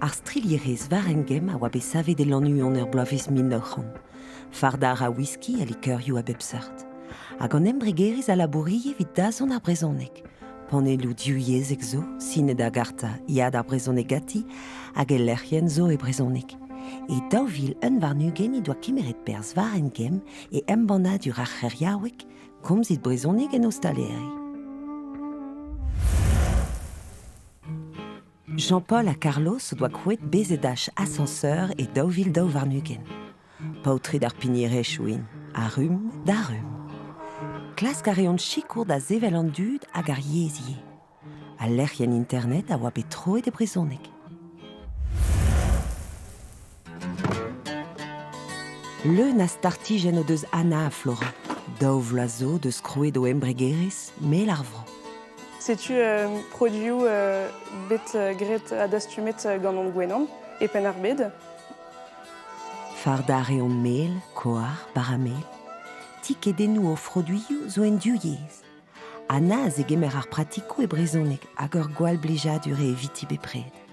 Ar strilherez Warengem a oa bet savet e Lannuon er bloavezh 1900. Fardañ a ra wiski ha likeurioù a bep seurt. Hag an embregerezh a labourie evit dazont ar brezhoneg. Panelloù divyezhek zo, sinet da garta Ya d'ar brezhoneg ganti, hag e lec'hienn zo e brezhoneg. E 2021 he doa kemeret perzh Warengem e embannadur ar c'heriaoueg Komzit brezhoneg en ostaleri. Jean-Paul ha Carlos o doa krouet BZH Ascenseur e 2022. Paotred ar pignerezhioù int, a rumm da rumm. Klask a reont sikour da sevel an dud hag ar yezh ivez. Al lec'hienn internet a oa bet troet e brezhoneg. Leun a startijenn o deus Anna ha Flora. Daou vloaz zo deus krouet o embregerezh Mel ar Vro. Setu produioù bet graet ha dastumet gant hon gwenan e Penn-ar-Bed. Fardañ a reont mel, koar, bara-mel. Tikedennoù o froduioù zo en div yezh. Anna a zegemer ar pratikoù e brezhoneg hag ur gwall blijadur eo eviti bepred.